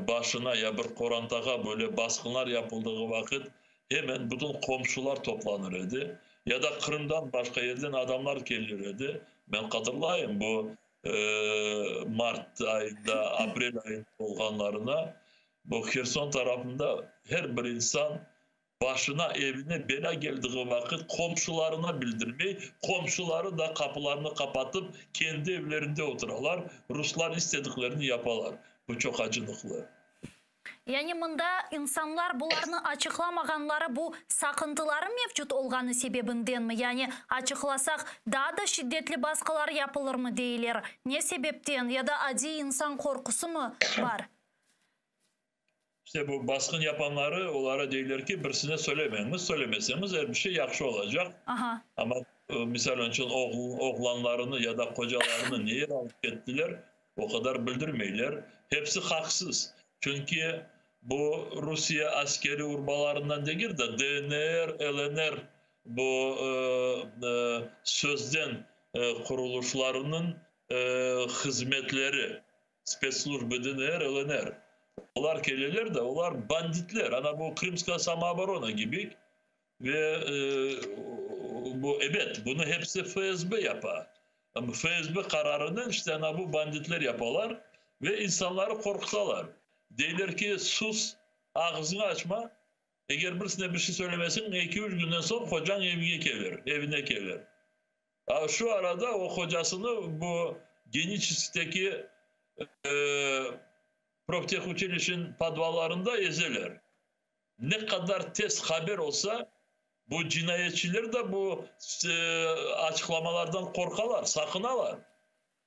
başına ya bir qorantağa böyle basqınlar yapıldığı vaqıt hemen bütün qomşular toplanır edi. Ya da Qırımdan başqa yerden adamlar kelir edi. Men hatırlayım bu mart ayında, aprel ayında olğanlarına. Bu Herson tarafında her bir insan başına, evine belâ geldiği vaqıt qomşularına bildirmey, qomşuları da qapılarını qapatıp, kendi evlerinde oturalar, ruslar istediklerini yapalar. Bu çoq acınıqlı. Yani mında insanlar bularnı açıqlamağanları bu saqıntıları mevcut olğanı sebebindenmi? Yani açıqlasaq daa da şiddetli basqılar yapılırmı deyler? Ne sebepten ya da adiy insan qorqusımı bar? İşte bu basqın yapanları olara deyler ki, birisine söylemeñiz, söylemeseñiz er bir şey yahşı olacaq. Amma, misal içün, oğlanlarını ya da qocalarını ne yere alıp kettiler, o qadar bildirmeyler. Hepsi haqsız. Çünki bu Rusiye askeri urbalarından degil de, DNR, LNR bu sözden qurulışlarınıñ hızmetleri. Spetslujba DNR, LNR. Olar keleler de, olar banditler, ana bu Krımskaya samooborona kibi. Ve bu, ebet, bunı hepsi FSB yapa. FSB qararınen işte ana bu banditler yapalar ve insanları qorqutalar. Deyler ki, sus, ağzını açma, eger birisine bir şey söylemesiñ, eki-üç günden soñ qocañ evge kelir, evine kelir. Şu arada o qocasını bu Geniçeskteki proftehучилищeniñ podvallarında ezeler. Ne qadar tez haber olsa, bu cinayetçiler de bu açıqlamalardan qorqalar, saqınalar.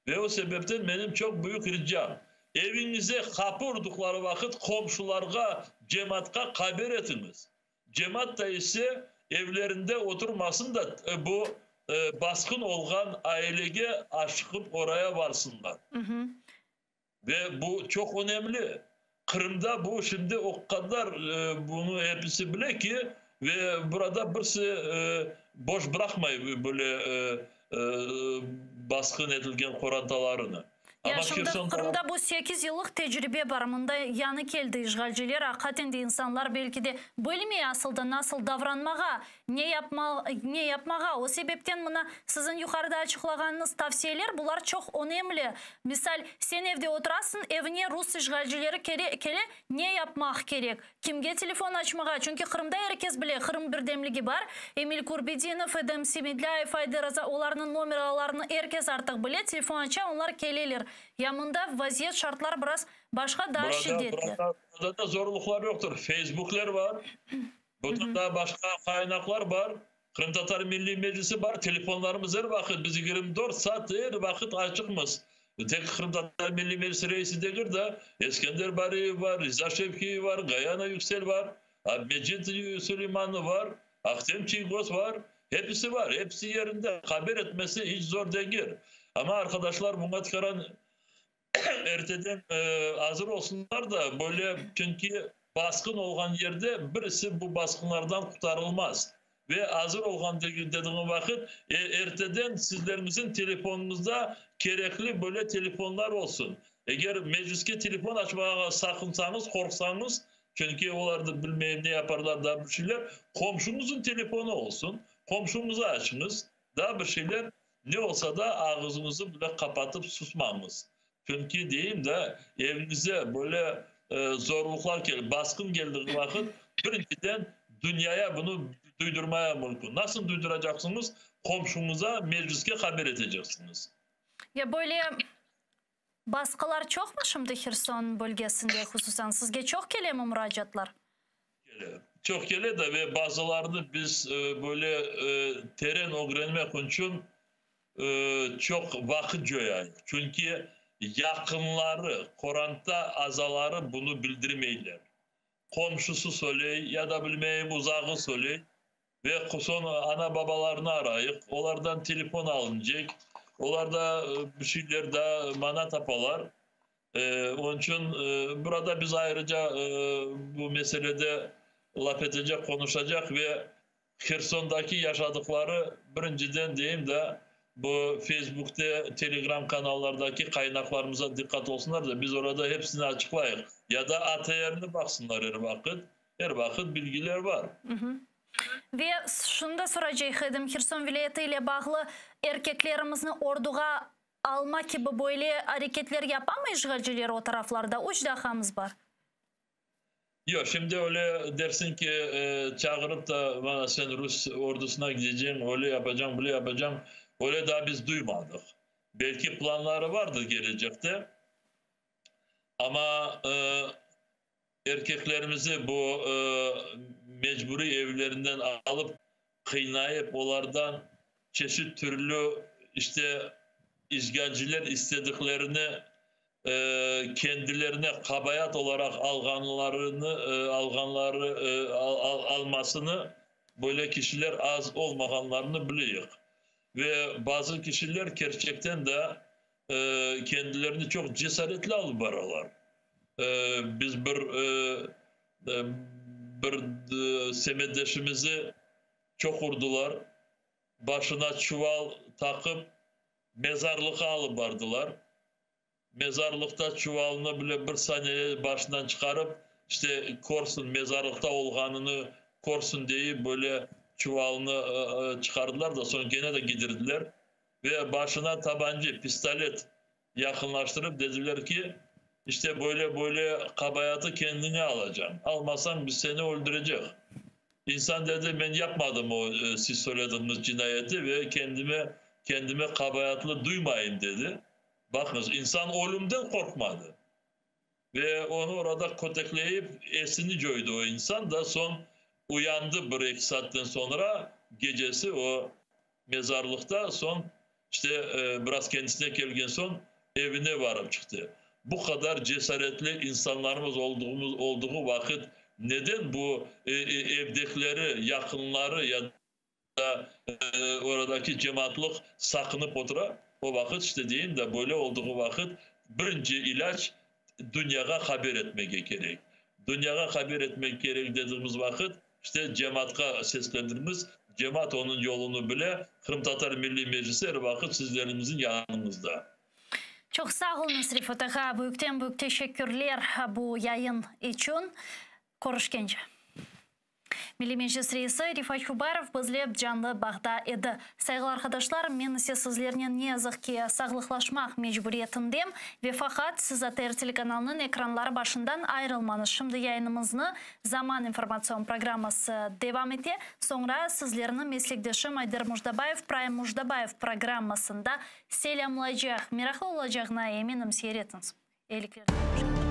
Ve o sebepten menim çoq büyük ricam, eviñize qapı urduqları vaqıt qomşularğa, cemaatqa haber etiñiz. Cemaat da ise evlerinde oturmasın da, bu basqın olğan ailege aşıqıp oraya varsınlar. Ve bu çoq önemli. Qırımda bu şimdi o qadar bunı episi bile ki, ve burada birisi boş bıraqmay böyle basqın etilgen qorantalarını. Ya şimdi Qırımda bu sekiz yıllıq tecribe bar, mında yañı keldi işğalciler, aqiqaten de insanlar belki de bilmey asılda nasıl davranmağa, ne yapma, ne yapmağa. O sebepten mına siziñ yuqarıda açıqlağanıñız tavsiyeler, bular çoq önemli. Misal, sen evde oturasıñ, evine rus işğalcileri kele, kele, ne yapmaq kerek? Kimge telefon açmağa? Çünki Qırımda er kes bile, Qırım birdemligi bar. Emil Kurbedinov, Edem Semedlâyev, Ayder Aza, olarnıñ nomeralarını er kes artıq bile, telefon aça, onlar keleler. Ya mında vaziyet, şartlar biraz başqa, daa Burada, şiddetli. burada, burada da zorluqlar yoqtır. Feysbukler bar, bütün daa başqa qaynaqlar bar. Qırımtatar Milliy Meclisi bar, telefonlarımız er vaqıt, biz 24 saat er vaqıt açıqmız. Tek Qırımtatar Milliy Meclisi reisi degil de, Eskender Bariyev bar, Riza Şevkiyev bar, Gayana Yüksel bar, Abmecit Suleymanov bar, Ahtem Çiygoz bar. Hepisi bar, hepsi yerinde. Haber etmesi hiç zor degil. Amma arqadaşlar buña tikaran erteden azır olsunlar da, böyle, çünki basqın olğan yerde birisi bu basqınlardan qurtarılmaz. Ve azır olğan dediğim vaqıt, erteden sizlerimizin telefonunızda kerekli böyle telefonlar olsun. Eger mecliske telefon açmağa saqınsañız, qorqsañız, çünki olar da bilmeyim ne yaparlar daa bir şeyler, qomşuñızın telefonı olsun, qomşuñıza açıñız, daa bir şeyler. Ne olsa da ağızıñızı bile qapatıp susmañız. Çünki deyim da, eviñize böyle zorluqlar kelip, basqın keldiği vaqıt, birinciden dünyaya bunı duydurmaya mümkün. Nasıl duyduracaqsıñız? Qomşuñıza, mecliske haber eteceksiñiz. Ya böyle basqılar çoqmı şimdi Herson bölgesinde, hususan? Sizge çoq kelemi muracaatlar? Kele. Çoq kele de ve bazılarını biz böyle teren ögrenmek içün çoq vaqıt coyayıq. Çünki yaqınları, qoranta azaları bunı bildirmeyler. Qomşusı söyley ya da, bilmeyim, uzağı söyley ve soñ ana-babalarını arayıq, olardan telefon alınacaq, olar da bir şeyler daa mana tapalar. Onıñ içün burada biz ayrıca bu meselede laf etecek, qonuşacaq ve Hersondaki yaşadıqları, birinciden deyim da, bu Feysbukte, Telegram kanallardaki qaynaqlarımıza diqqat olsunlar da, biz orada hepsini açıqlayıq. Ya da ATRni baqsınlar er vaqıt, er vaqıt bilgiler bar. Ve şunı da soracaq edim, Herson vilâyeti ile bağlı erkeklerimizni orduğa alma kibi böyle areketler yapamı işğalciler o taraflarda? Üç daqiqamız bar. Yoq, şimdi öyle dersiñ ki, çağırıp da, mana sen rus ordusına gideceñ, öyle yapacañ, böyle yapacañ, öyle daa biz duymadıq. Belki planları vardır kelecekte, amma erkeklerimizi bu mecburiy evlerinden alıp, qıynayıp, olardan çeşit türlü işte işğalciler istediklerini kendilerine qabayat olaraq alğanlarını alğanları almasını böyle kişiler az olmağanlarını bileyik. Ve bazı kişiler kerçekten de kendilerini çoq cesaretli alıp baralar. Biz bir bir semetdeşimizi çoq urdılar, başına çuval taqıp mezarlıqqa alıp bardılar. Mezarlıqta çuvalnı bile bir saniye başından çıqarıp, işte körsin, mezarlıqta olğanını körsin deyip, böyle çuvalnı çıqardılar da, soñ kene de gidirdiler. Ve başına tabanca, pistolet yaqınlaştırıp dediler ki, işte böyle-böyle qabayatı kendiñe alacañ, almasañ biz seni öldürecek. İnsan dedi, men yapmadım o siz söylediğiñiz cinayeti ve kendime kendime qabayatlı duymayım dedi. Baqıñız, insan ölümden qorqmadı. Ve onı orada kötekleyip esini coydı o insan da, soñ uyandı bir-eki saatten soñra, gecesi o mezarlıqta, soñ işte biraz kendisine kelgen soñ evine varıp çıqtı. Bu qadar cesaretli insanlarımız olduğumuz olduğu vaqıt neden bu evdekileri, yaqınları ya da oradaki cemaatlıq saqınıp otura? O vaqıt işte deyim da, böyle olduğu vaqıt birinci ilâc dünyağa haber etmege kerek. Dünyağa haber etmek kerek dediğimiz vaqıt, işte cemaatqa seslendirmiz, cemaat onıñ yolunı bile, Qırımtatar Milliy Meclisi er vaqıt sizlerimizin yanıñızda. Çoq sağ oluñız, Refat ağa, büyükten-büyük teşekkürler bu yayın içün. Körüşkence. Milliy Meclis reisi Refat Çubarov bizle canlı bağda edi. Sayğılı arqadaşlar, men ise sizlernen ne yazıq ki, sağlıqlaşmaq mecburiyetindem ve faqat siz ATR telekanalınıñ ekranları başından ayırılmañız. Şimdi yayınımıznı Zaman informatsion programması devam ete. Soñra sizlerni meslekdeşim Ayder Mujdabayev Prime Mujdabayev programmasında selâmlaycaq. Meraqlı olacağına eminim, seyir etiñiz. Eyiliklernen körüşkence.